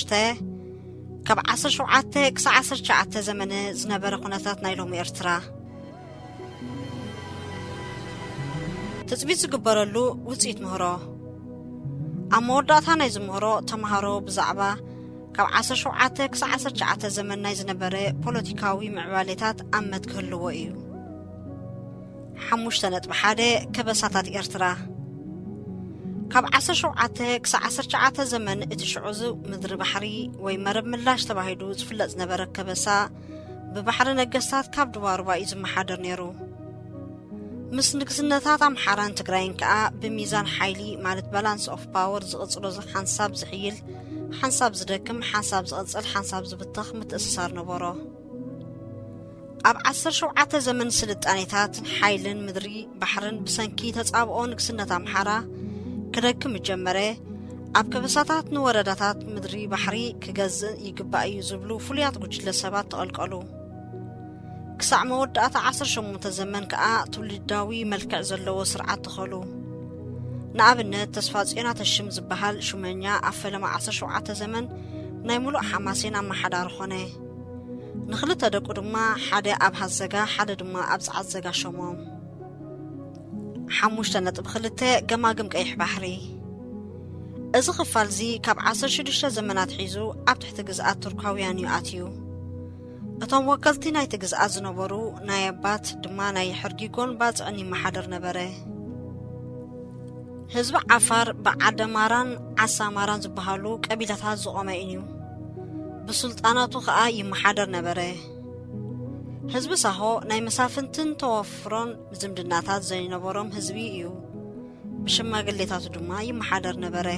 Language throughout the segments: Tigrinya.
ሽተ ካብ ዓሰርተ ሸውዓተ ክሳዕ ዓሰርተ ትሽዓተ ዘመነ ዝነበረ ኩነታት ናይ ሎሚ ኤርትራ። ትጽቢት ዝግበረሉ ውጽኢት ምህሮ። ኣብ መወዳእታ ናይ ዝምህሮ ተምሃሮ ብዛዕባ ካብ ዓሰርተ ሸውዓተ ክሳዕ ዓሰርተ ትሽዓተ ዘመን ናይ ዝነበረ ፖለቲካዊ ምዕባሌታት ኣመት ክህልዎ እዩ። ሓሙሽተ ነጥቢ ሓደ ከበሳታት ኤርትራ። ካብ ዓሰርተ ሸውዓተ ክሳዕ ዓሰርተ ትሽዓተ ዘመን እቲ ሽዑ ምድሪ ባሕሪ ወይ መረብ ምላሽ ተባሂሉ ዝፍለጥ ዝነበረ ከበሳ ብባሕሪ ነገስታት ካብ ዱባሩባ እዩ ዝመሓደር ነይሩ። ምስ ንግስነታት ኣምሓራን ትግራይን ከኣ ብሚዛን ሓይሊ ማለት ባላንስ ኦፍ ፓወር ዝቕጽሎ ሓንሳብ ዝሕይል፣ ሓንሳብ ዝደክም፣ ሓንሳብ ዝቕጽል፣ ሓንሳብ ዝብተኽ ምትእስሳር ነበሮ። ኣብ ዓሰርተ ሸውዓተ ዘመን ስልጣኔታት ሓይልን ምድሪ ባሕርን ብሰንኪ ተጻብኦ ንግስነት ኣምሓራ ክደክም ጀመረ። ኣብ ከበሳታት ንወረዳታት ምድሪ ባሕሪ ክገዝእ ይግባእ እዩ ዝብሉ ፍሉያት ጉጅለ ሰባት ተቐልቀሉ። ክሳዕ መወዳእታ ዓሰርተ ሸሞንተ ዘመን ከኣ ትውልዳዊ መልክዕ ዘለዎ ስርዓት ተኸሉ። ንኣብነት ተስፋጽዮን ኣተሽም ዝበሃል ሹመኛ ኣብ ፈለማ ዓሰርተ ሸውዓተ ዘመን ናይ ሙሉእ ሓማሴን ኣመሓዳሪ ኾነ። ንኽልተ ደቁ ድማ ሓደ ኣብ ሃዘጋ ሓደ ድማ ኣብ ጸዓዘጋ ሸሞም። ሓሙሽተ ነጥቢ ክልተ ገማግም ቀይሕ ባሕሪ። እዚ ክፋል እዚ ካብ ዓሰርተ ሽዱሽተ ዘመናት ሒዙ ኣብ ትሕቲ ግዝኣት ቱርካውያን እዩ ኣትዩ። እቶም ወከልቲ ናይቲ ግዝኣት ዝነበሩ ናይ ኣባት ድማ ናይ ሕርጊጎን ባጽዕን ይመሓደር ነበረ። ህዝቢ ዓፋር ብዓደ ማራን ዓሳ ማራን ዝበሃሉ ቀቢላታት ዝቖመ እዩ። ብሱልጣናቱ ኸኣ ይመሓደር ነበረ። ህዝቢ ሳሆ ናይ መሳፍንትን ተወፍሮን ዝምድናታት ዘይነበሮም ህዝቢ እዩ። ብሽማግሌታቱ ድማ ይመሓደር ነበረ።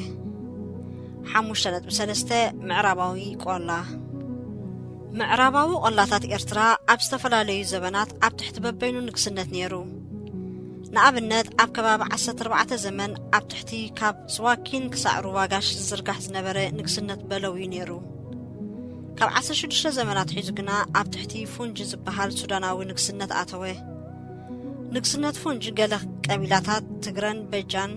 ሓሙሽተ ነጥቢ ሰለስተ ምዕራባዊ ቆላ። ምዕራባዊ ቆላታት ኤርትራ ኣብ ዝተፈላለዩ ዘበናት ኣብ ትሕቲ በበይኑ ንግስነት ነይሩ። ንኣብነት ኣብ ከባቢ ዓሰርተ ኣርባዕተ ዘመን ኣብ ትሕቲ ካብ ስዋኪን ክሳዕ ሩዋጋሽ ዝዝርጋሕ ዝነበረ ንግስነት በለው እዩ ነይሩ። ካብ ዓሰርተ ሽዱሽተ ዘመናት ሒዙ ግና ኣብ ትሕቲ ፉንጂ ዝበሃል ሱዳናዊ ንግስነት ኣተወ። ንግስነት ፉንጂ ገለ ቀቢላታት ትግረን በጃን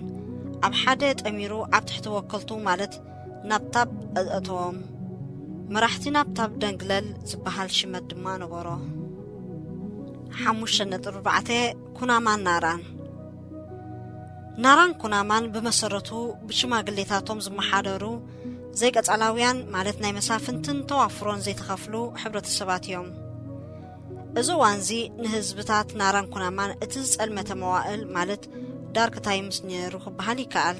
ኣብ ሓደ ጠሚሩ ኣብ ትሕቲ ወከልቱ ማለት ናብታብ ኣእተዎም። መራሕቲ ናብታብ ደንግለል ዝበሃል ሽመት ድማ ነበሮ። ሓሙሽተ ነጥቢ ኣርባዕተ ኩናማን ናራን። ናራን ኩናማን ብመሰረቱ ብሽማግሌታቶም ዝመሓደሩ ዘይቀጻላውያን ማለት ናይ መሳፍንትን ተዋፍሮን ዘይተኸፍሉ ሕብረተሰባት እዮም። እዚ እዋንዚ ንህዝብታት ናራን ኩናማን እቲ ዝጸልመተ መዋእል ማለት ዳርክ ታይምስ ነይሩ ክበሃል ይከኣል።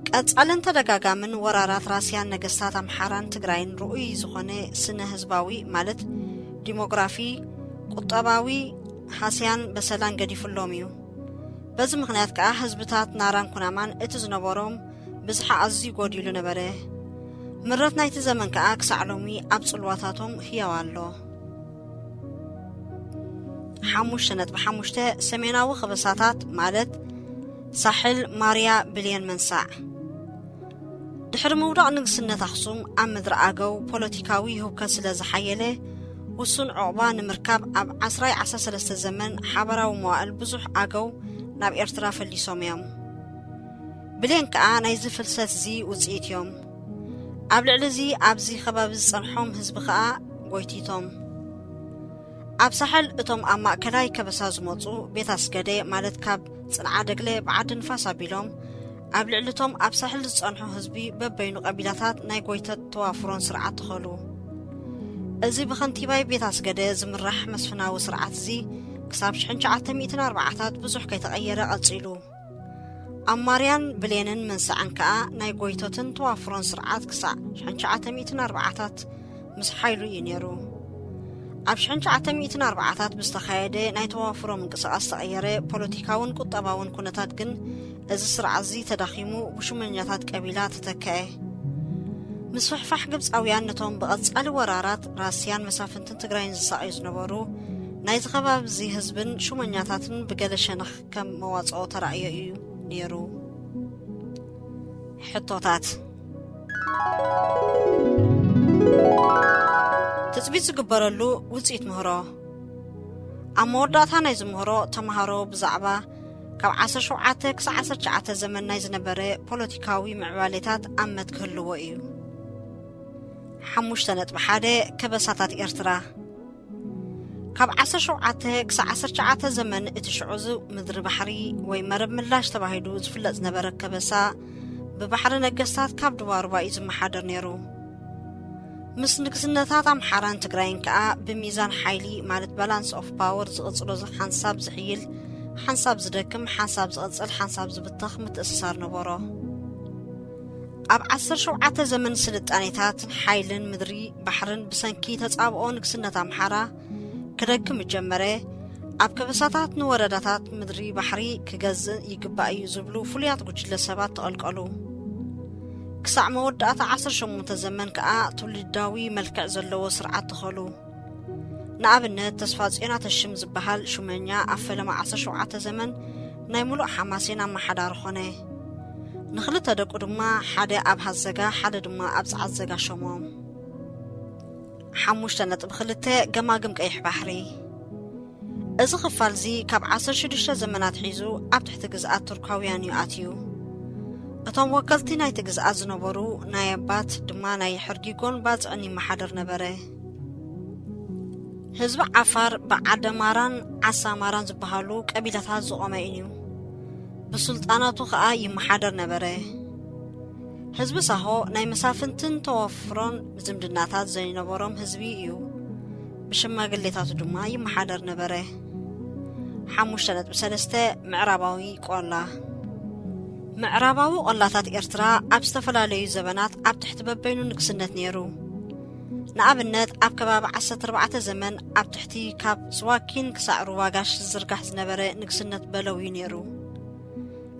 ቀጻልን ተደጋጋምን ወራራት ራስያን ነገስታት ኣምሓራን ትግራይን ርኡይ ዝኾነ ስነ ህዝባዊ ማለት ዲሞግራፊ፣ ቁጠባዊ ሃስያን በሰላን ገዲፉሎም እዩ። በዚ ምኽንያት ከኣ ህዝብታት ናራን ኩናማን እቲ ዝነበሮም ብዝሓ ኣዝዩ ጎዲሉ ነበረ። ምረት ናይቲ ዘመን ከኣ ክሳዕ ሎሚ ኣብ ጽልዋታቶም ህያው ኣሎ። ሓሙሽተ ነጥቢ ሓሙሽተ ሰሜናዊ ከበሳታት ማለት ሳሕል ማርያ ብልየን መንሳዕ። ድሕሪ ምውዳቕ ንግስነት ኣኽሱም ኣብ ምድሪ ኣገው ፖለቲካዊ ህውከት ስለ ዝሓየለ ውሱን ዑቕባ ንምርካብ ኣብ ዓስራይ ዓሰርተ ሰለስተ ዘመን ሓበራዊ መዋእል ብዙሕ ኣገው ናብ ኤርትራ ፈሊሶም እዮም። ብሌን ከኣ ናይዚ ፍልሰት እዚ ውጽኢት እዮም። ኣብ ልዕሊ እዚ ኣብዚ ከባቢ ዝጸንሖም ህዝቢ ከኣ ጎይቲቶም። ኣብ ሳሕል እቶም ኣብ ማእከላይ ከበሳ ዝመጹ ቤት ኣስገደ ማለት ካብ ጽንዓ ደግለ ብዓዲ ንፋስ ኣቢሎም ኣብ ልዕሊ እቶም ኣብ ሳሕል ዝጸንሑ ህዝቢ በበይኑ ቀቢላታት ናይ ጎይተት ተዋፍሮን ስርዓት ተኸሉ። እዚ ብኸንቲባይ ቤት ኣስገደ ዝምራሕ መስፍናዊ ስርዓት እዚ ክሳብ ሽሕን ትሽዓተ ሚእትን ኣርባዓታት ብዙሕ ከይተቐየረ ቀጺሉ። ኣብ ማርያን ብሌንን መንሳዕን ከኣ ናይ ጎይቶትን ተዋፍሮን ስርዓት ክሳዕ ሽሕን ትሽዓተ ሚእትን ኣርባዓታት ምስ ሓይሉ እዩ ነይሩ። ኣብ ሽሕን ትሽዓተ ሚእትን ኣርባዓታት ብዝተኻየደ ናይ ተዋፍሮ ምንቅስቓስ ዝተቐየረ ፖለቲካውን ቁጠባውን ኩነታት ግን እዚ ስርዓት እዚ ተዳኺሙ ብሹመኛታት ቀቢላ ተተከአ። ምስፍሕፋሕ ግብፃውያን ነቶም ብቐጻሊ ወራራት ራስያን መሳፍንትን ትግራይን ዝሳቐዩ ዝነበሩ ናይዚ ከባቢ እዚ ህዝብን ሹመኛታትን ብገለ ሸነኽ ከም መዋፅኦ ተራእዮ እዩ ነይሩ። ሕቶታት። ትጽቢት ዝግበረሉ ውጽኢት ምህሮ። ኣብ መወዳእታ ናይ ዝምህሮ ተምሃሮ ብዛዕባ ካብ ዓሰርተ ሸውዓተ ክሳብ ዓሰርተ ትሽዓተ ዘመን ናይ ዝነበረ ፖለቲካዊ ምዕባሌታት ኣመት ክህልዎ እዩ። ሓሙሽተ ነጥቢ ሓደ ከበሳታት ኤርትራ። ካብ ዓሰርተ ሸውዓተ ክሳዕ ዓሰርተ ትሽዓተ ዘመን እቲ ሽዑ ዝ-፣ ምድሪ ባሕሪ ወይ መረብ ምላሽ ተባሂሉ ዝፍለጥ ዝነበረ ከበሳ፣ ብባሕሪ ነገስታት ካብ ዱባሩባ እዩ ዝመሓደር ነይሩ። ምስ ንግስነታት ኣምሓራን ትግራይን ከኣ ብሚዛን ሓይሊ፣ ማለት ባላንስ ኦፍ ፓወር፣ ዝቕጽሎ ሓንሳብ ዝሕይል፣ ሓንሳብ ዝደክም፣ ሓንሳብ ዝቕጽል፣ ሓንሳብ ዝብተኽ ምትእስሳር ነበሮ። ኣብ ዓሰርተ ሸውዓተ ዘመን ስልጣኔታት ሓይልን ምድሪ ባሕርን ብሰንኪ ተጻብኦ ንግስነት ኣምሓራ ክደክም ጀመረ። ኣብ ከበሳታት ንወረዳታት ምድሪ ባሕሪ ክገዝእ ይግባእ እዩ ዝብሉ ፍሉያት ጉጅለ ሰባት ተቐልቀሉ። ክሳዕ መወዳእታ ዓሰርተ ሸሞንተ ዘመን ከኣ ትውልዳዊ መልክዕ ዘለዎ ስርዓት ተኸሉ። ንኣብነት፣ ተስፋ ጽዮን ኣተሽም ዝበሃል ሹመኛ ኣብ ፈለማ ዓሰርተ ሸውዓተ ዘመን ናይ ሙሉእ ሓማሴን ኣመሓዳሪ ኾነ። ንኽልተ ደቁ ድማ፣ ሓደ ኣብ ሃዘጋ፣ ሓደ ድማ ኣብ ጸዓዘጋ ሸሞም። ሓሙሽተ ነጥቢ ክልተ ገማግም ቀይሕ ባሕሪ። እዚ ክፋል እዚ ካብ ዓሰርተ ሽዱሽተ ዘመናት ሒዙ ኣብ ትሕቲ ግዝኣት ቱርካውያን እዩ ኣትዩ። እቶም ወከልቲ ናይቲ ግዝኣት ዝነበሩ ናይ ኣባት ድማ ናይ ሕርጊጎን ባጽዕን ይመሓደር ነበረ። ህዝቢ ዓፋር ብዓደ ማራን ዓሳ ማራን ዝበሃሉ ቀቢላታት ዝቖመ እዩ። ብሱልጣናቱ ኸኣ ይመሓደር ነበረ። ህዝቢ ሳሆ ናይ መሳፍንትን ተወፍሮን ዝምድናታት ዘይነበሮም ህዝቢ እዩ። ብሽማግሌታቱ ድማ ይመሓደር ነበረ። ሓሙሽተ ነጥቢ ሰለስተ ምዕራባዊ ቆላ። ምዕራባዊ ቆላታት ኤርትራ ኣብ ዝተፈላለዩ ዘበናት ኣብ ትሕቲ በበይኑ ንግስነት ነይሩ። ንኣብነት፣ ኣብ ከባቢ ዓሰርተ ኣርባዕተ ዘመን ኣብ ትሕቲ ካብ ስዋኪን ክሳዕ ሩዋጋሽ ዝዝርጋሕ ዝነበረ ንግስነት በለው እዩ ነይሩ።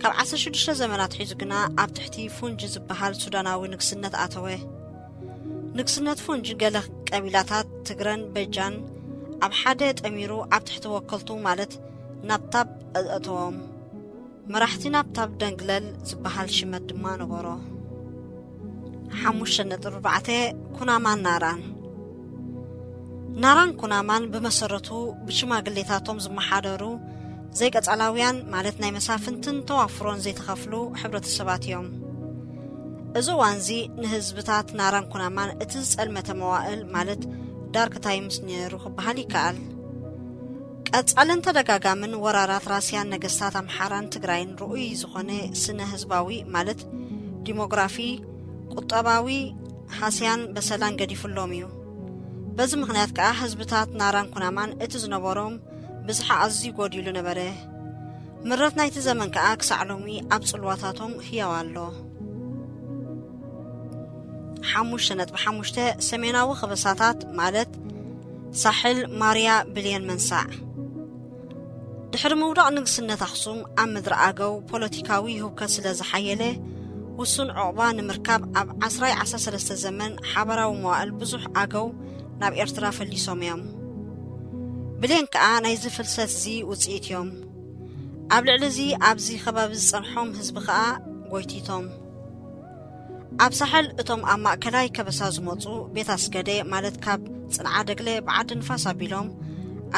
ካብ ዓሰርተ ሽዱሽተ ዘመናት ሒዙ ግና ኣብ ትሕቲ ፉንጂ ዝበሃል ሱዳናዊ ንግስነት ኣተወ። ንግስነት ፉንጂ ገለ ቀቢላታት ትግረን በጃን ኣብ ሓደ ጠሚሩ ኣብ ትሕቲ ወከልቱ፣ ማለት ናብታብ፣ ኣእተዎም። መራሕቲ ናብታብ ደንግለል ዝበሃል ሽመት ድማ ነበሮ። ሓሙሽተ ነጥቢ ኣርባዕተ ኩናማን ናራን። ናራን ኩናማን ብመሰረቱ ብሽማግሌታቶም ዝመሓደሩ ዘይቀጻላውያን፣ ማለት ናይ መሳፍንትን ተዋፍሮን ዘይተኸፍሉ ሕብረተሰባት እዮም። እዚ እዋንዚ ንህዝብታት ናራን ኩናማን እቲ ዝጸልመተ መዋእል፣ ማለት ዳርክ ታይምስ ነይሩ ክበሃል ይከኣል። ቀጻልን ተደጋጋምን ወራራት ራስያን ነገስታት ኣምሓራን ትግራይን ርኡይ ዝኾነ ስነ ህዝባዊ፣ ማለት ዲሞግራፊ፣ ቁጠባዊ ሃስያን በሰላን ገዲፉሎም እዩ። በዚ ምኽንያት ከኣ ህዝብታት ናራን ኩናማን እቲ ዝነበሮም ብዝሒ ኣዝዩ ጎዲሉ ነበረ። ምረት ናይቲ ዘመን ከኣ ክሳዕ ሎሚ ኣብ ጽልዋታቶም ህያው ኣሎ። ሓሙሽተ ነጥቢ ሓሙሽተ ሰሜናዊ ከበሳታት፣ ማለት ሳሕል፣ ማርያ፣ ብልየን፣ መንሳዕ። ድሕሪ ምውዳቕ ንግስነት ኣኽሱም ኣብ ምድሪ ኣገው ፖለቲካዊ ህውከት ስለ ዝሓየለ፣ ውሱን ዑቕባ ንምርካብ ኣብ ዓስራይ ዓሰርተ ሰለስተ ዘመን ሓበራዊ መዋእል ብዙሕ ኣገው ናብ ኤርትራ ፈሊሶም እዮም። ብሌን ከኣ ናይዚ ፍልሰት እዚ ውጽኢት እዮም። ኣብ ልዕሊ እዚ ኣብዚ ከባቢ ዝጸንሖም ህዝቢ ከኣ ጎይቲቶም። ኣብ ሳሕል እቶም ኣብ ማእከላይ ከበሳ ዝመጹ ቤት ኣስገደ፣ ማለት ካብ ጽንዓ ደግለ ብዓዲ ንፋስ ኣቢሎም፣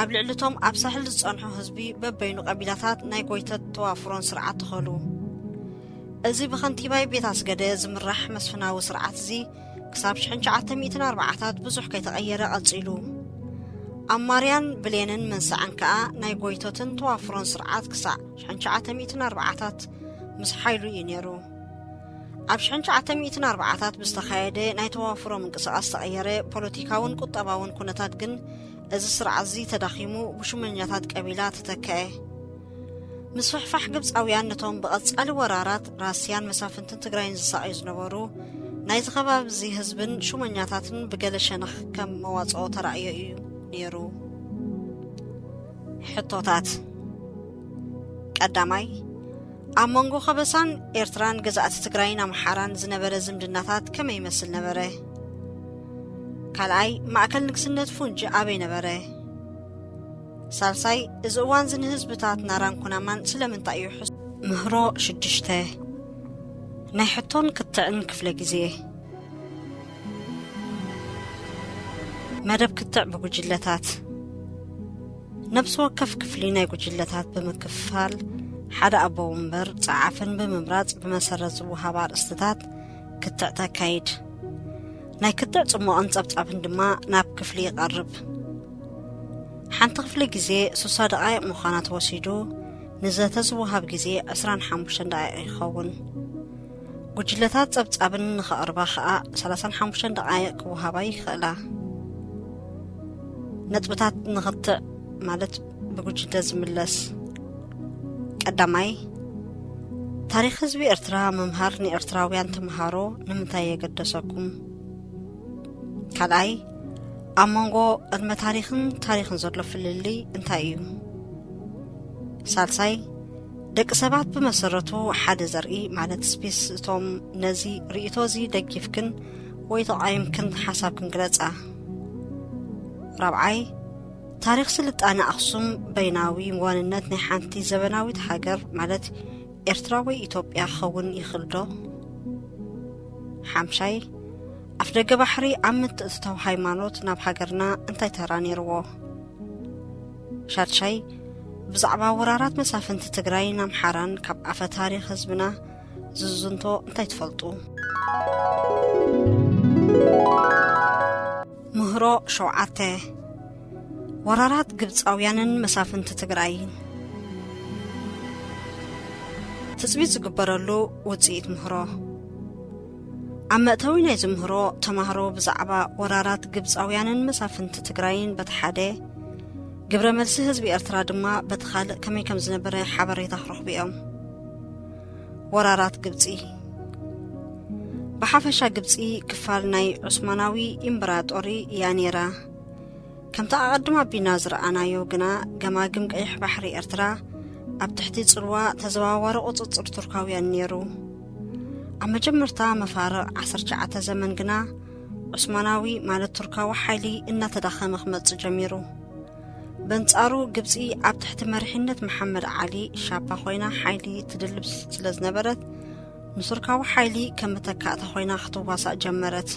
ኣብ ልዕሊ እቶም ኣብ ሳሕል ዝጸንሑ ህዝቢ በበይኑ ቀቢላታት ናይ ጎይተት ተዋፍሮን ስርዓት ተኸሉ። እዚ ብኸንቲባይ ቤት ኣስገደ ዝምራሕ መስፍናዊ ስርዓት እዚ ክሳብ ሽሕን ትሽዓተ ሚእትን ኣርባዓታት ብዙሕ ከይተቐየረ ቀጺሉ። ኣብ ማርያን ብሌንን መንሳዕን ከኣ ናይ ጎይቶትን ተዋፍሮን ስርዓት ክሳዕ ሽሕን ትሽዓተ ሚእትን ኣርባዓታት ምስ ሓይሉ እዩ ነይሩ። ኣብ ሽሕን ትሽዓተ ሚእትን ኣርባዓታት ብዝተኻየደ ናይ ተዋፍሮ ምንቅስቓስ ዝተቐየረ ፖለቲካውን ቁጠባውን ኩነታት ግን፣ እዚ ስርዓት እዚ ተዳኺሙ ብሹመኛታት ቀቢላ ተተክአ። ምስፍሕፋሕ ግብጻውያን ነቶም ብቐጻሊ ወራራት ራስያን መሳፍንትን ትግራይን ዝሳቐዩ ዝነበሩ ናይዚ ከባቢ እዚ ህዝብን ሹመኛታትን ብገለ ሸነኽ ከም መዋጽኦ ተራእዮ እዩ ነይሩ። ሕቶታት። ቀዳማይ፣ ኣብ መንጎ ከበሳን ኤርትራን ገዛእቲ ትግራይን ኣምሓራን ዝነበረ ዝምድናታት ከመይ ይመስል ነበረ? ካልኣይ፣ ማእከል ንግስነት ፉንጂ ኣበይ ነበረ? ሳልሳይ፣ እዚ እዋን እዚ ንህዝብታት ናራን ኩናማን ስለምንታይ እዩ ሕሱ-? ምህሮ ሽዱሽተ፣ ናይ ሕቶን ክትዕን ክፍለ ግዜ። መደብ ክትዕ ብጉጅለታት። ነብሲ ወከፍ ክፍሊ ናይ ጉጅለታት ብምክፍፋል፣ ሓደ ኣቦ ወንበር ጸዓፍን ብምምራጽ ብመሰረት ዝወሃብ ኣርእስትታት ክትዕ ተካይድ። ናይ ክትዕ ጽሞቕን ጸብጻብን ድማ ናብ ክፍሊ ይቐርብ። ሓንቲ ክፍሊ ግዜ ሱሳ ደቓይቕ ምዃና ተወሲዱ፣ ንዘተ ዝወሃብ ግዜ ዕስራን ሓሙሽተን ደቓይቕ ይኸውን። ጉጅለታት ጸብጻብን ንኸቕርባ ኸኣ ሰላሳን ሓሙሽተን ደቓይቕ ክወሃባ ይኽእላ። ነጥብታት ንኽትዕ ማለት ብጉጅለ ዝምለስ። ቀዳማይ፣ ታሪኽ ህዝቢ ኤርትራ ምምሃር ንኤርትራውያን ተምሃሮ ንምንታይ የገደሰኩም? ካልኣይ፣ ኣብ መንጎ ቅድመ ታሪኽን ታሪኽን ዘሎ ፍልልይ እንታይ እዩ? ሳልሳይ፣ ደቂ ሰባት ብመሰረቱ ሓደ ዘርኢ ማለት ስፒስ፣ እቶም ነዚ ርእይቶ እዚ ደጊፍክን ወይ ተቓይምክን ሓሳብክን ግለጻ። ራብዓይ፣ ታሪኽ ስልጣነ ኣኽሱም በይናዊ ዋንነት ናይ ሓንቲ ዘበናዊት ሃገር ማለት ኤርትራ ወይ ኢትዮጵያ ክኸውን ይኽእል ዶ? ሓምሻይ፣ ኣፍደገ ባሕሪ ኣብ ምትእትታው ሃይማኖት ናብ ሃገርና እንታይ ተራ ነይርዎ? ሻድሻይ፣ ብዛዕባ ወራራት መሳፍንቲ ትግራይን ኣምሓራን ካብ ኣፈ ታሪኽ ህዝብና ዝዝንቶ እንታይ ትፈልጡ? ምህሮ ሸውዓተ፣ ወራራት ግብጻውያንን መሳፍንቲ ትግራይን። ትጽቢት ዝግበረሉ ውጽኢት ምህሮ። ኣብ መእተዊ ናይ ዝምህሮ ተማህሮ ብዛዕባ ወራራት ግብጻውያንን መሳፍንቲ ትግራይን በቲ ሓደ፣ ግብረ መልሲ ህዝቢ ኤርትራ ድማ በቲ ካልእ ከመይ ከም ዝነበረ ሓበሬታ ክረኽቡ እዮም። ወራራት ግብጺ። ብሓፈሻ ግብጺ ክፋል ናይ ዑስማናዊ ኢምበራጦሪ እያ ነይራ። ከምቲ ኣቐድም ኣቢና ዝረኣናዮ ግና፣ ገማግም ቀይሕ ባሕሪ ኤርትራ ኣብ ትሕቲ ጽልዋ ተዘዋዋሪ ቁጽጽር ቱርካውያን ነይሩ። ኣብ መጀመርታ መፋርቕ ዓሰርተ ትሽዓተ ዘመን ግና፣ ዑስማናዊ ማለት ቱርካዊ ሓይሊ እናተዳኸመ ክመጽእ ጀሚሩ። በንጻሩ ግብጺ ኣብ ትሕቲ መሪሕነት መሓመድ ዓሊ ሻባ ኮይና ሓይሊ ትድልብ ስለ ዝነበረት፣ ንቱርካዊ ሓይሊ ከም መተካእታ ኮይና ክትዋሳእ ጀመረት።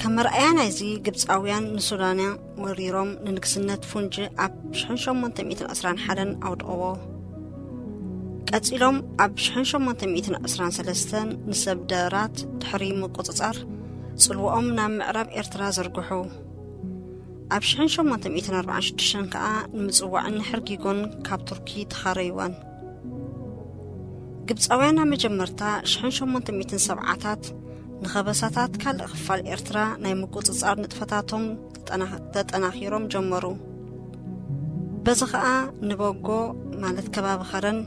ከም መርኣያ ናይዚ፣ ግብጻውያን ንሱዳን ወሪሮም ንንግስነት ፉንጂ ኣብ ሽሕን ሸሞንተ ሚእትን ዕስራን ሓደን ኣውድቕዎ። ቀጺሎም ኣብ ሽሕን ሸሞንተ ሚእትን ዕስራን ሰለስተን ንሰብ ደራት ድሕሪ ምቁጽጻር ጽልዋኦም ናብ ምዕራብ ኤርትራ ዘርግሑ። ኣብ ሽሕን ሸሞንተ ሚእትን ኣርባዓን ሽዱሽተን ከኣ ንምጽዋዕን ንሕርጊጎን ካብ ቱርኪ ተኻረይወን። ግብጻውያን ኣብ መጀመርታ ሽሕን ሸሞንተ ሚእትን ሰብዓታት ንኸበሳታት ካልእ ክፋል ኤርትራ ናይ ምቁጽጻር ንጥፈታቶም ተጠና-፣ ተጠናኺሮም ጀመሩ። በዚ ኸኣ ንበጎ ማለት ከባቢ ኸረን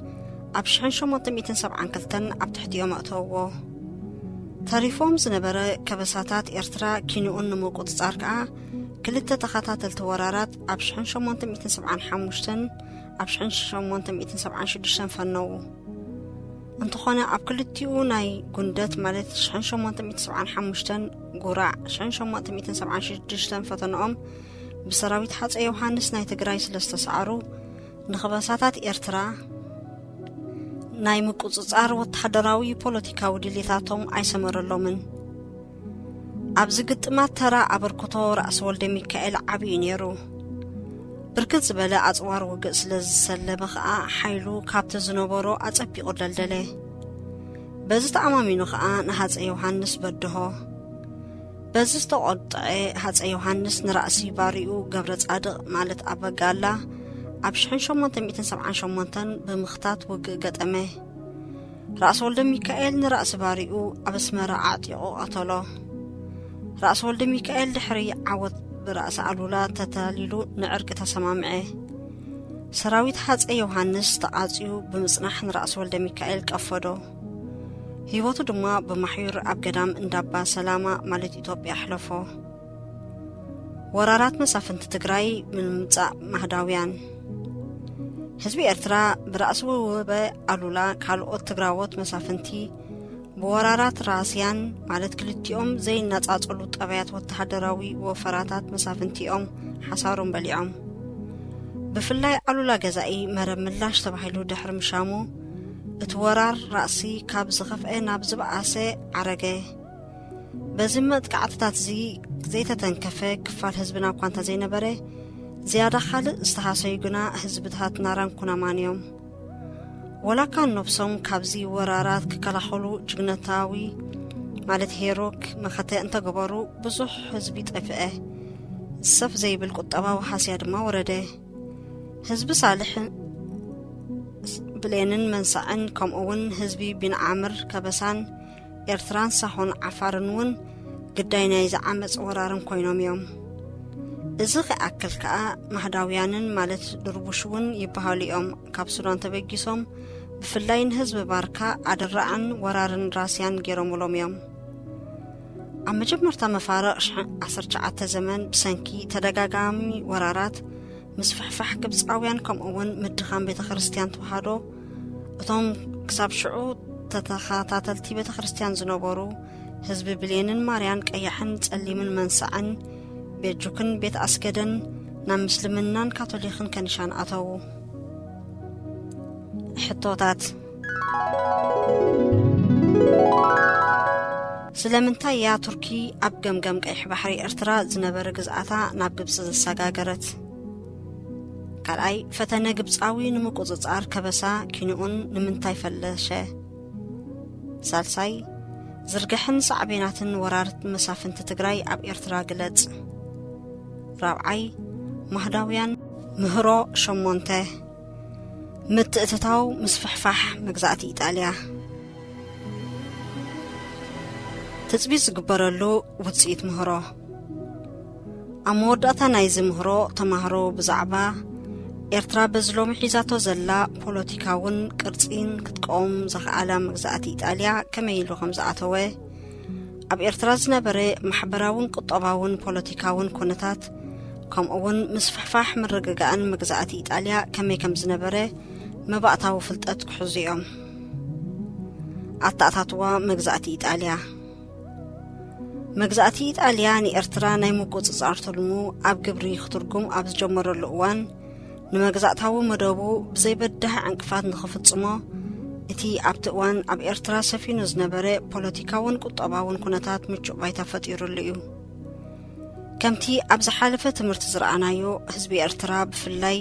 ኣብ ሽሕን ሸሞንተ ሚእትን ሰብዓን ክልተን ኣብ ትሕቲኦም ኣእተውዎ። ተሪፎም ዝነበረ ከበሳታት ኤርትራ ኪንኡን ንምቁጽጻር ከኣ ክልተ ተኸታተልቲ ወራራት ኣብ ሽሕን ሸሞንተ ሚእትን ሰብዓን ሓሙሽተን ኣብ ሽሕን ሸሞንተ ሚእትን ሰብዓን ሽዱሽተን ፈነዉ። እንተኾነ ኣብ ክልቲኡ ናይ ጉንደት ማለት ሽሕን ሸሞንተ ሚእትን ሰብዓን ሓሙሽተን ጉራዕ ሽሕን ሸሞንተ ሚእትን ሰብዓን ሽዱሽተን ፈተንኦም ብሰራዊት ሃጸይ ዮሃንስ ናይ ትግራይ ስለ ዝተሰዓሩ፣ ንኸበሳታት ኤርትራ ናይ ምቁጽጻር ወተሃደራዊ ፖለቲካዊ ድሌታቶም ኣይሰመረሎምን። ኣብዚ ግጥማት ተራ ኣበርክቶ ራእሲ ወልደ ሚካኤል ዓቢ እዩ ነይሩ። ብርክት ዝበለ ኣጽዋር ውግእ ስለ ዝሰለበ ኸኣ ሓይሉ ካብቲ ዝነበሮ ኣጸቢቑ ደልደለ። በዚ ተኣማሚኑ ኸኣ ንሃጸይ ዮሃንስ በድሆ። በዚ ዝተቖጥዐ ሃጸይ ዮሃንስ ንራእሲ ባሪኡ ገብረ ጻድቕ ማለት ኣበጋላ ኣብ ሽሕን ሸሞንተ ሚእትን ሰብዓን ሸሞንተን ብምኽታት ውግእ ገጠመ። ራእሲ ወልደ ሚካኤል ንራእሲ ባሪኡ ኣብ ኣስመራ ኣዕጢቑ ቀተሎ። ራእሲ ወልደ ሚካኤል ድሕሪ ዓወት ብራእሲ ኣሉላ ተታሊሉ ንዕርቂ ተሰማምዐ። ሰራዊት ሃጸይ ዮሃንስ ተቓጽዩ ብምጽናሕ ንራእሲ ወልደ ሚካኤል ቀፈዶ። ህይወቱ ድማ ብማሕዩር ኣብ ገዳም እንዳባ ሰላማ ማለት ኢትዮጵያ ኣሕለፎ። ወራራት መሳፍንቲ ትግራይ ብምምጻእ ማህዳውያን። ህዝቢ ኤርትራ ብራእሲ ወወበ ኣሉላ ካልኦት ትግራዎት መሳፍንቲ ብወራራት ራስያን ማለት ክልቲኦም ዘይነጻጸሉ ጠባያት ወተሃደራዊ ወፈራታት መሳፍንቲኦም ሓሳሮም በሊዖም። ብፍላይ ኣሉላ ገዛኢ መረብ ምላሽ ተባሂሉ ድሕሪ ምሻሙ፣ እቲ ወራር ራእሲ ካብ ዝኸፍአ ናብ ዝበኣሰ ዓረገ። በዚ መጥቃዕትታት እዚ ዘይተተንከፈ ክፋል ህዝብና እኳ እንተ ዘይነበረ፣ ዝያዳ ካልእ ዝተሃሰዩ ግና ህዝብታት ናራን ኩናማን እዮም። ወላካ ነብሶም ካብዚ ወራራት ክከላኸሉ ጅግነታዊ ማለት ሄሮክ መኸተ እንተገበሩ ብዙሕ ህዝቢ ጠፍአ። ዝሰፍ ዘይብል ቁጠባዊ ሃስያ ድማ ወረደ። ህዝቢ ሳልሕ ብሌንን መንሳዕን ከምኡ እውን ህዝቢ ቢንዓምር ከበሳን ኤርትራን ሳሆን ዓፋርን እውን ግዳይ ናይ ዝዓመፅ ወራርን ኮይኖም እዮም። እዚ ክኣክል ከኣ ማህዳውያንን ማለት ድርቡሽ እውን ይበሃሉ እዮም። ካብ ሱዳን ተበጊሶም ብፍላይ ንህዝቢ ባርካ ኣደራዕን ወራርን ራስያን ገይሮምሎም እዮም። ኣብ መጀመርታ መፋርቕ ሽሕ ዓሰርተ ትሽዓተ ዘመን ብሰንኪ ተደጋጋሚ ወራራት፣ ምስፍሕፋሕ ግብጻውያን ከምኡ እውን ምድኻም ቤተ ክርስቲያን ተዋህዶ፣ እቶም ክሳብ ሽዑ ተተኸታተልቲ ቤተ ክርስቲያን ዝነበሩ ህዝቢ ብሌንን ማርያን ቀያሕን ጸሊምን መንሳዕን ቤጁክን ቤት ኣስገደን ናብ ምስልምናን ካቶሊኽን ከኒሻን ኣተዉ። ሕቶታት። ስለምንታይ እያ ቱርኪ ኣብ ገምገም ቀይሕ ባሕሪ ኤርትራ ዝነበረ ግዝኣታ ናብ ግብጺ ዘሰጋገረት? ካልኣይ፣ ፈተነ ግብጻዊ ንምቁጽጻር ከበሳ ኪንኡን ንምንታይ ፈለሸ? ሳልሳይ፣ ዝርግሐን ሳዕቤናትን ወራር መሳፍንቲ ትግራይ ኣብ ኤርትራ ግለጽ። ራብዓይ፣ ማህዳውያን ምህሮ ሸሞንተ፣ ምትእትታው ምስፍሕፋሕ መግዛእቲ ኢጣልያ። ትጽቢት ዝግበረሉ ውጽኢት ምህሮ። ኣብ መወዳእታ ናይዚ ምህሮ ተማህሮ ብዛዕባ ኤርትራ በዚ ሎሚ ሒዛቶ ዘላ ፖለቲካውን ቅርጺን ክትቀውም ዘኽኣላ መግዛእቲ ኢጣልያ ከመይ ኢሉ ከም ዝኣተወ፣ ኣብ ኤርትራ ዝነበረ ማሕበራውን ቁጠባውን ፖለቲካውን ኩነታት፣ ከምኡ እውን ምስፍሕፋሕ ምርግጋእን መግዛእቲ ኢጣልያ ከመይ ከም ዝነበረ መባእታዊ ፍልጠት ክሕዙ እዮም። ኣተኣታትዋ መግዛእቲ ኢጣልያ። መግዛእቲ ኢጣልያ ንኤርትራ ናይ ምቁጽጻር ትልሙ ኣብ ግብሪ ክትርጉም ኣብ ዝጀመረሉ እዋን፣ ንመግዛእታዊ መደቡ ብዘይበዳህ ዕንቅፋት ንኽፍጽሞ፣ እቲ ኣብቲ እዋን ኣብ ኤርትራ ሰፊኑ ዝነበረ ፖለቲካውን ቁጠባውን ኩነታት ምቹእ ባይታ ፈጢሩሉ እዩ። ከምቲ ኣብ ዝሓለፈ ትምህርቲ ዝረኣናዮ፣ ህዝቢ ኤርትራ ብፍላይ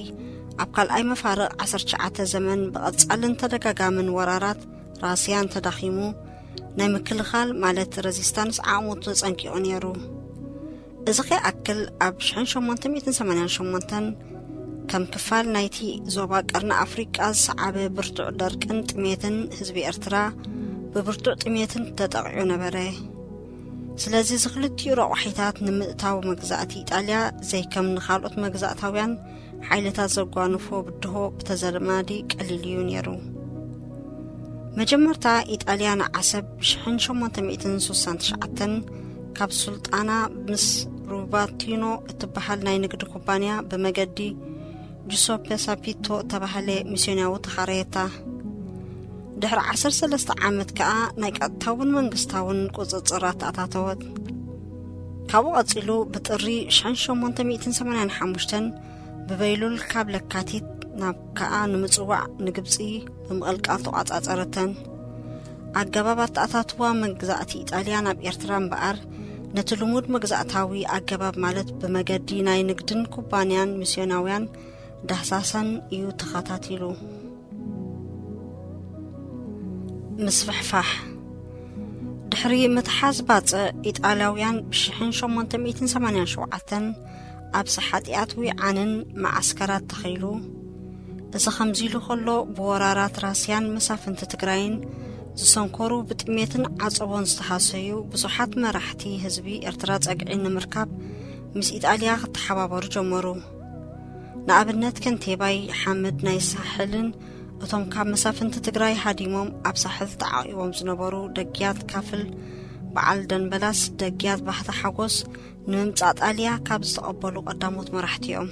ኣብ ካልኣይ መፋርቕ ዓሰርተ ትሽዓተ ዘመን ብቐጻልን ተደጋጋምን ወራራት ራስያን ተዳኺሙ፣ ናይ ምክልኻል ማለት ረዚስታንስ ዓቕሙ ተጸንቂቑ ነይሩ። እዚ ከይኣክል ኣብ ሽሕን ሸሞንተ ሚእትን ሰማንያን ሸሞንተን ከም ክፋል ናይቲ ዞባ ቀርኒ ኣፍሪቃ ዝሰዓበ ብርቱዕ ደርቅን ጥሜትን ህዝቢ ኤርትራ ብብርቱዕ ጥሜትን ተጠቒዑ ነበረ። ስለዚ እዚ ክልቲኡ ረቋሒታት ንምእታው መግዛእቲ ኢጣልያ ዘይከም ንኻልኦት መግዛእታውያን ሓይልታት ዘጓንፎ ብድሆ ብተዘማዲ ቀሊል እዩ ነይሩ። መጀመርታ ኢጣልያ ንዓሰብ ብሽሕን ሸሞንተ ሚእትን ስሳን ትሽዓተን ካብ ሱልጣና ምስ ሩባቲኖ እትበሃል ናይ ንግዲ ኩባንያ ብመገዲ ጁሶፐ ሳፒቶ እተባህለ ሚስዮናዊ ተኻረየታ። ድሕሪ ዓሰርተ ሰለስተ ዓመት ከኣ ናይ ቀጥታውን መንግስታውን ቁጽጽር ኣተኣታተወት። ካብኡ ቀጺሉ ብጥሪ ሽሕን ሸሞንተ ሚእትን ሰማንያን ሓሙሽተን ብበይሉል ካብ ለካቲት ናብ ከኣ ንምጽዋዕ ንግብጺ ብምቕልቃል ተቋጻጸረተን። ኣገባብ ኣተኣታትዋ መግዛእቲ ኢጣልያ ናብ ኤርትራ እምበኣር፣ ነቲ ልሙድ መግዛእታዊ ኣገባብ ማለት ብመገዲ ናይ ንግድን ኩባንያን ሚስዮናውያን ዳህሳሰን እዩ ተኸታቲሉ። ምስፍሕፋሕ። ድሕሪ ምትሓዝ ባጽዕ ኢጣልያውያን ብሽሕን ሸሞንተ ሚእትን ሰማንያን ሸውዓተን ኣብ ሰሓጢኣት ዊዓንን መዓስከራት ተኸይሉ። እዚ ከምዚ ኢሉ ከሎ፣ ብወራራት ራስያን መሳፍንቲ ትግራይን ዝሰንኮሩ፣ ብጥሜትን ዓጸቦን ዝተሃሰዩ ብዙሓት መራሕቲ ህዝቢ ኤርትራ ጸግዒ ንምርካብ ምስ ኢጣልያ ክተሓባበሩ ጀመሩ። ንኣብነት ከንቴባይ ሓመድ ናይ ሳሕልን እቶም ካብ መሳፍንቲ ትግራይ ሃዲሞም ኣብ ሳሕል ተዓቂቦም ዝነበሩ ደግያት ካፍል በዓል ደንበላስ፣ ደግያት ባህታ ሓጎስ ንምምጻእ ጣልያ ካብ ዝተቐበሉ ቀዳሞት መራሕቲ እዮም።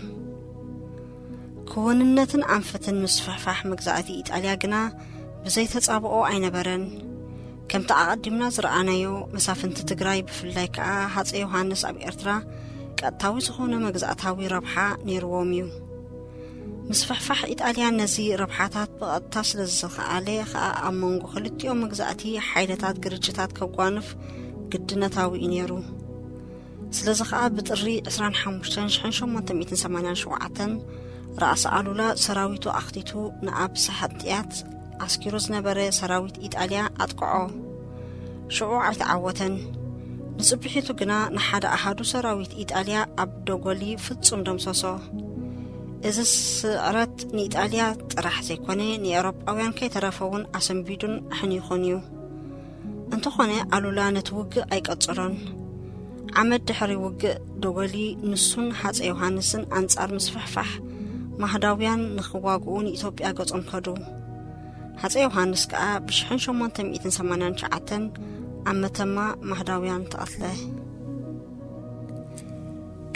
ክውንነትን ኣንፈትን ምስፍሕፋሕ መግዛእቲ ኢጣልያ ግና ብዘይ ተጻብኦ ኣይነበረን። ከምቲ ኣቐዲምና ዝረኣናዮ፣ መሳፍንቲ ትግራይ ብፍላይ ከኣ ሃጸይ ዮሃንስ ኣብ ኤርትራ ቀጥታዊ ዝኾነ መግዛእታዊ ረብሓ ነይርዎም እዩ። ምስፍሕፋሕ ኢጣልያ ነዚ ረብሓታት ብቐጥታ ስለ ዝኸኣለ ከኣ ኣብ መንጎ ክልቲኦም መግዛእቲ ሓይልታት ግርጭታት ከጓንፍ ግድነታዊ እዩ ነይሩ። ስለዚ ከኣ ብጥሪ ዕስራን ሓሙሽተን ሽሕን ሸሞንተ ሚእትን ሰማንያን ሸውዓተን ራእሲ ኣሉላ ሰራዊቱ ኣኽቲቱ ንኣብ ሳሕጥያት ኣስኪሩ ዝነበረ ሰራዊት ኢጣልያ ኣጥቅዖ። ሽዑ ኣይተዓወተን። ንጽብሒቱ ግና ንሓደ ኣሃዱ ሰራዊት ኢጣልያ ኣብ ደጎሊ ፍጹም ደምሰሶ። እዚ ስዕረት ንኢጣልያ ጥራሕ ዘይኮነ፣ ንኤውሮጳውያን ከይተረፈ እውን ኣሰንቢዱን ኣሕኒኹን እዩ። እንተኾነ፣ ኣሉላ ነቲ ውግእ ኣይቀጽሎን። ዓመት ድሕሪ ውግእ ደጎሊ፣ ንሱን ሃጸ ዮሃንስን ኣንጻር ምስፍሕፋሕ ማህዳውያን ንኽዋግኡ ንኢትዮጵያ ገጾም ከዱ። ሃጸ ዮሃንስ ከኣ ብሽሕን ሸሞንተ ሚእትን ሰማንያን ትሽዓተን ኣብ መተማ ማህዳውያን ተቐትለ።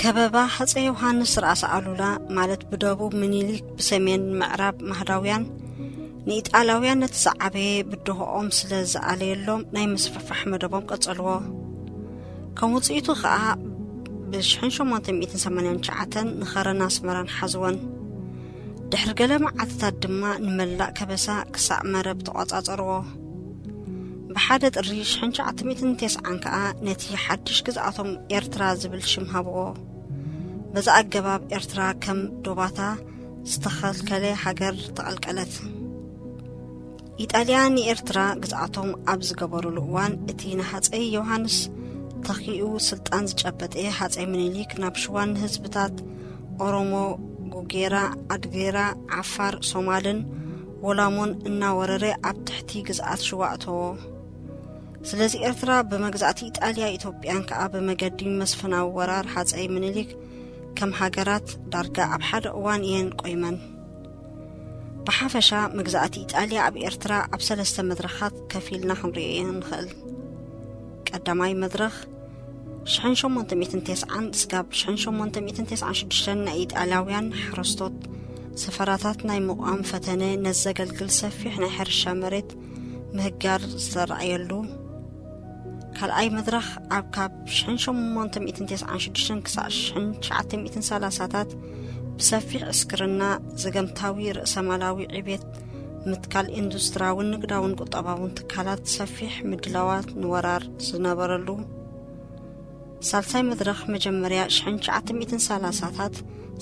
ከበባ ሃጸ ዮሃንስ ራእሲ ኣሉላ፣ ማለት ብደቡብ ምኒልክ፣ ብሰሜን ምዕራብ ማህዳውያን፣ ንኢጣልያውያን ነቲ ዝዓበየ ብድሆኦም ስለ ዝኣለየሎም ናይ ምስፍሕፋሕ መደቦም ቀጸልዎ። ከም ውጽኢቱ ከኣ ብሽሕን ሸሞንተ ሚእትን ሰማንያን ትሽዓተን ንኸረን ኣስመራን ሓዝወን። ድሕሪ ገለ መዓልትታት ድማ ንመላእ ከበሳ ክሳዕ መረብ ተቖጻጸርዎ። ብሓደ ጥሪ ሽሕን ትሽዓተ ሚእትን ተስዓን ከኣ ነቲ ሓድሽ ግዝኣቶም ኤርትራ ዝብል ሽም ሃብዎ። በዚ ኣገባብ ኤርትራ ከም ዶባታ ዝተኸልከለ ሃገር ተቐልቀለት። ኢጣልያ ንኤርትራ ግዝኣቶም ኣብ ዝገበሩሉ እዋን፣ እቲ ንሃጸይ ዮሃንስ ተኪኡ ስልጣን ዝጨበጠ ሃጸይ ምኒልክ ናብ ሽዋን ንህዝብታት ኦሮሞ፣ ጉጌራ፣ ኣድጌራ፣ ዓፋር፣ ሶማልን ወላሞን እናወረረ ኣብ ትሕቲ ግዝኣት ሽዋ ኣእተዎ። ስለዚ ኤርትራ ብመግዛእቲ ኢጣልያ፣ ኢትዮጵያን ከኣ ብመገዲ መስፍናዊ ወራር ሃጸይ ምኒልክ ከም ሃገራት ዳርጋ ኣብ ሓደ እዋን እየን ቆይመን። ብሓፈሻ መግዛእቲ ኢጣልያ ኣብ ኤርትራ ኣብ ሰለስተ መድረኻት ከፊልና ክንሪኦ ኢና ንኽእል። ቀዳማይ መድረኽ ሽሕን ሸሞንተ ሚእትን ተስዓን ስጋብ ሽሕን ሸሞንተ ሚእትን ተስዓን ሽዱሽተን ናይ ኢጣልያውያን ሓረስቶት ሰፈራታት ናይ ምቋም ፈተነ ነዘገልግል ሰፊሕ ናይ ሕርሻ መሬት ምህጋር ዝተረኣየሉ። ካልኣይ መድረኽ ኣብ ካብ ሽሕን ሸሞንተ ሚእትን ተስዓን ሽዱሽተን ክሳዕ ሽሕን ትሽዓተ ሚእትን ሰላሳታት ብሰፊሕ ዕስክርና ዘገምታዊ ርእሰማላዊ ዕቤት ምትካል ኢንዱስትራውን ንግዳውን ቁጠባውን ትካላት ሰፊሕ ምድላዋት ንወራር ዝነበረሉ። ሳልሳይ መድረኽ መጀመርያ ሽሕን ትሽዓተ ሚእትን ሰላሳታት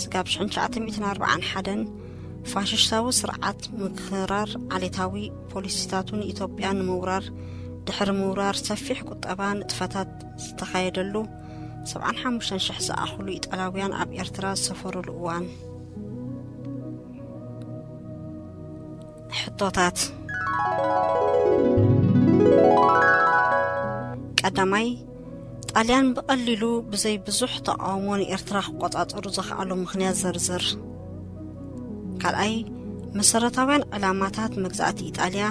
ስጋብ ሽሕን ትሽዓተ ሚእትን ኣርብዓን ሓደን ፋሽስታዊ ስርዓት ምክራር ዓሌታዊ ፖሊሲታቱ ንኢትዮጵያ ንምውራር ድሕሪ ምውራር ሰፊሕ ቁጠባ ንጥፈታት ዝተኻየደሉ፣ ሰብዓን ሓሙሽተን ሽሕ ዝኣኽሉ ኢጣልያውያን ኣብ ኤርትራ ዝሰፈሩሉ እዋን። ሕቶታት። ቀዳማይ፣ ጣልያን ብቐሊሉ ብዘይ ብዙሕ ተቃውሞ ንኤርትራ ክቆጻጸሩ ዘኽኣሎ ምኽንያት ዘርዝር። ካልኣይ፣ መሰረታውያን ዕላማታት መግዛእቲ ኢጣልያ።